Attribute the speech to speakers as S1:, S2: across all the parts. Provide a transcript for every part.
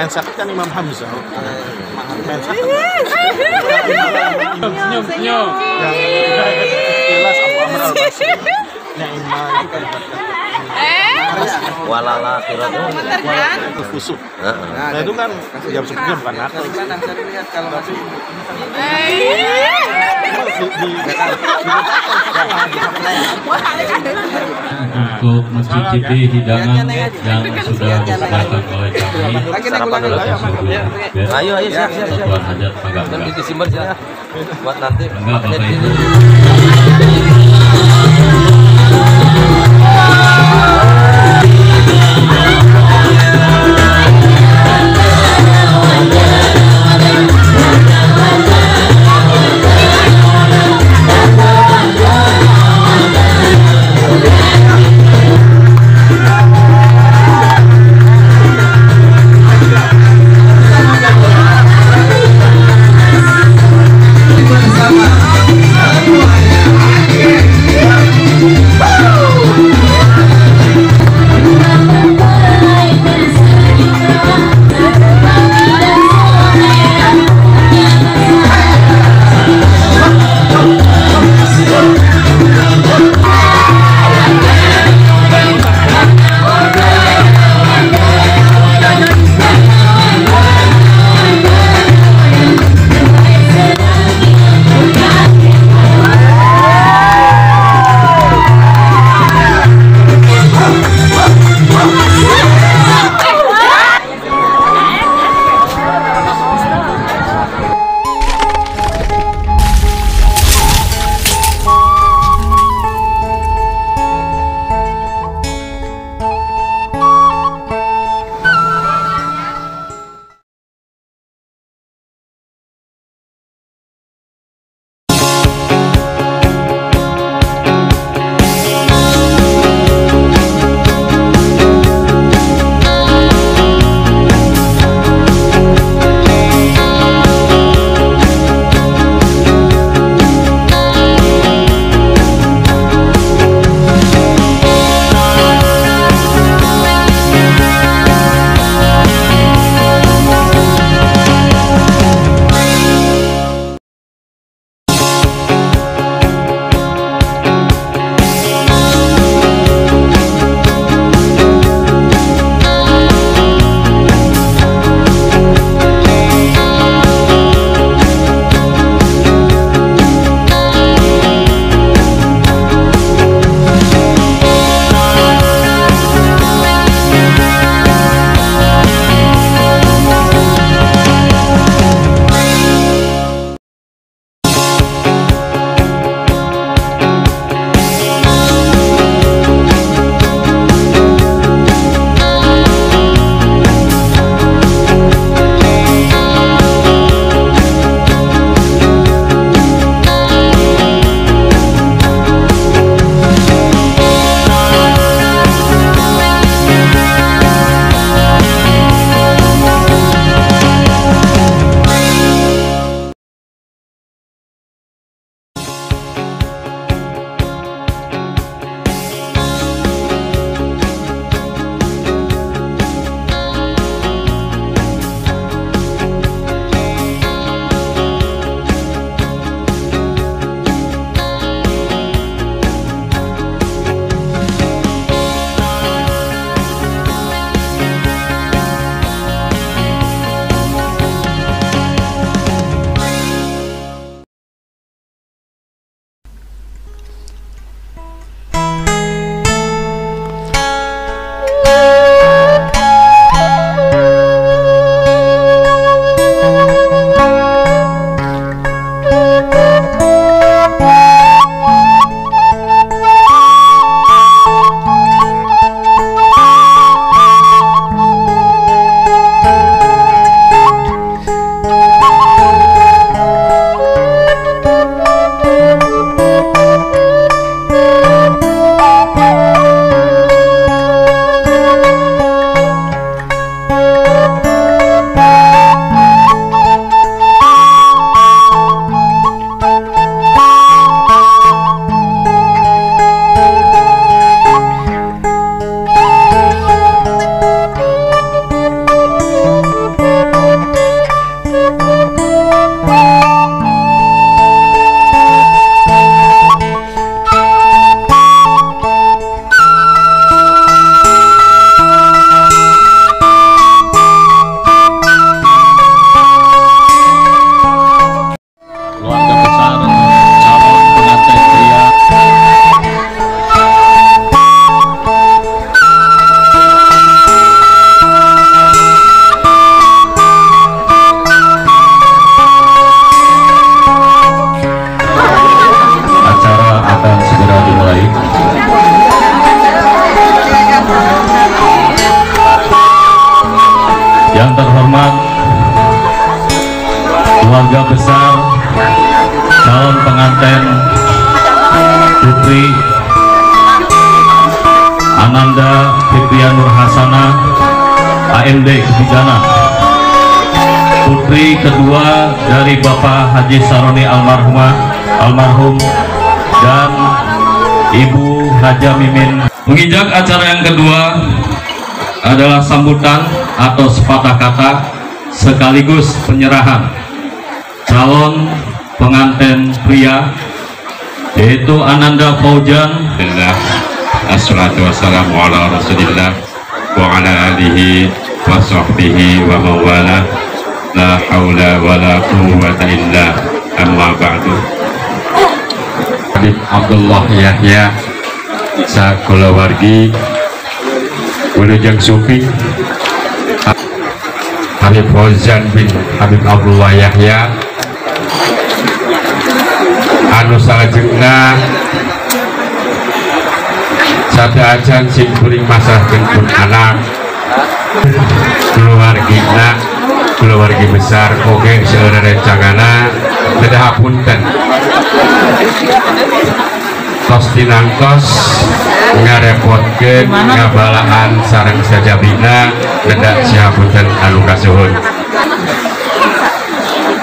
S1: Main sakit kan Imam Hamzah. Main sakit.
S2: Senyum, senyum.
S1: Jelas Abu Amr Al-Basri. Na'imah itu kan
S3: walala akhirat
S1: itu fusuk. Nah itu kan ya sebetulnya bukan akal. Tapi
S2: untuk mencicipi hidangan yang sudah disediakan oleh kami.
S3: Ayo ayo siap siap siap.
S2: Hajat
S3: nanti disimpan ya buat nanti.
S2: Enggak Bapak Ibu.
S4: Bersama semuanya.
S2: SHMD Kebidanan, putri kedua dari Bapak Haji Saroni almarhum dan Ibu Haja Mimin. Menginjak acara yang kedua adalah sambutan atau sepatah kata sekaligus penyerahan calon pengantin pria, yaitu Ananda Fauzan.
S4: Assalatu wassalamu ala rasulillah wa ala alihi wa sahbihi wa mawala. La hawla wa la quwwata illa amma ba'du. Habib Abdullah Yahya sakulawargi wilujeng sufi Habib Fauzan bin Habib Abdullah Yahya anu salajengna sateuacan sim kuring masrahkeun pun anak keluargina, keluargi besar oge seueur rencangana teu hapunten tos tinangtos ngarepotkeun ngabalaan sareng sajabina neda sihapunten anu kasuhun.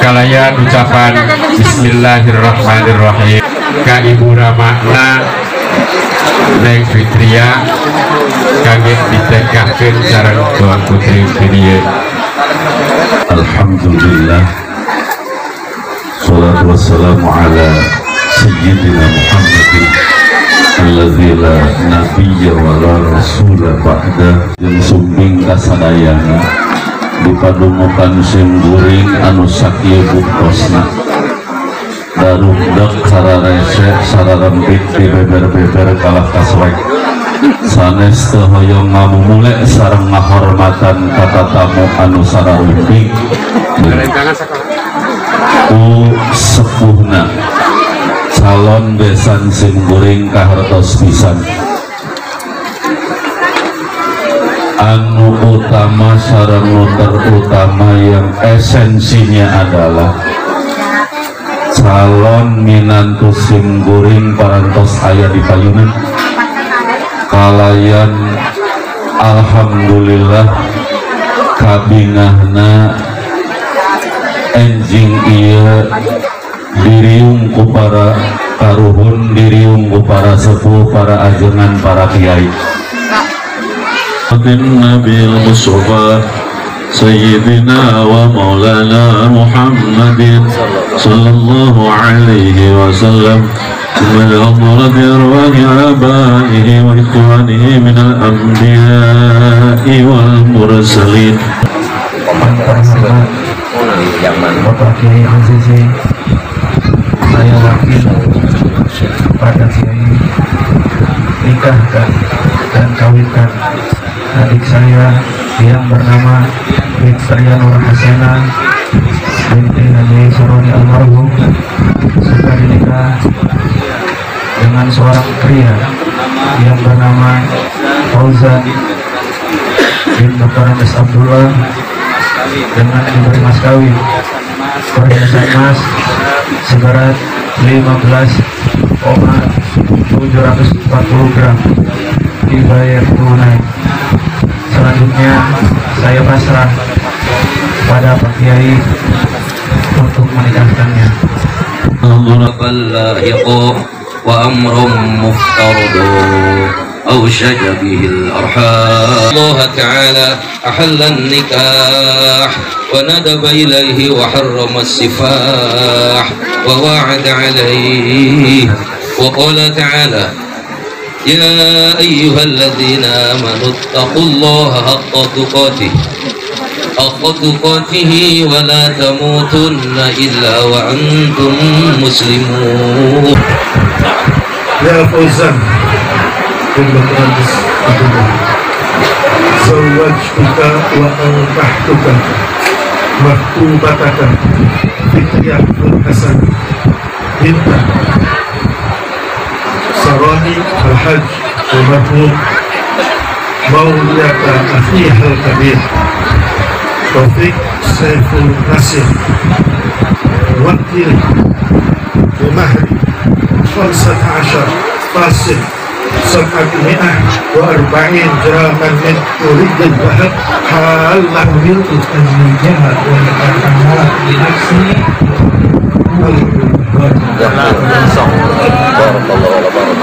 S4: Kalayan ucapan bismillahirrahmanirrahim ka Ibu Ramana Neng Fitria kangge ditekahkeun sareng tuan putri dieu.
S2: Alhamdulillah, salatu wassalamu ala sayyidina Muhammadin alladzi la nabiyya wa la rasula ba'da. Jeung sumbing kasadayana dipadumukan sim guring anu sakieu buktosna darungdek sararese sararempit dibeber-beber kalah kaswek sanes teu hoyong ngamumule sareng ngahormatan ka tatamu anu sararumping ku sepuhna calon besan sim guring kahartos pisan anu utama sareng nu terutama yang esensinya adalah calon minantu sim guring parantos aya di payunan kalayan alhamdulillah kabingahna enjing ieu diriung ku para karuhun, diriung ku para sepuh, para ajengan, para kiai.
S5: Nabil Mustafa Sayyidina wa Maulana Muhammadin sallallahu alaihi wasallam wa hadrati arwahi abaihi wa ikhwanihi minal anbiya'i wal mursalin.
S6: Bapak Kiai Azizi, saya wakil pada Kiai nikahkan dan kawinkan adik saya yang bernama Fitria Nur Hasana binti Haji Saroni almarhum sudah dinikah dengan seorang pria yang bernama Fauzan bin Dr. Andes Abdullah dengan diberi mas kawin perhiasan emas seberat 15,740 gram dibayar tunai. Selanjutnya saya pasrah pada Pak Kiai untuk menikahkannya.
S3: أوشك به الأرحام. الله تعالى أحل النكاح وندب إليه وحرم السفاح ووعد عليه وقال تعالى يا أيها الذين آمنوا اتقوا الله حق تقاته ولا تموتن إلا وأنتم مسلمون.
S7: يا فوزان bin Dr. Abdullah, zawajtuka wa ankahtuka makhtubataka Fitriyah Nur Hasan binta Sarani Al-Hajj almarhum mauliyata akhiha al-kabir Taufik Saiful Nasir wakil bimahri 15 fasil 740 جراما من أريد الذهب حال
S6: أمرت تزويجها ونكاحها بنفسي.
S3: بارك الله ولا بارك.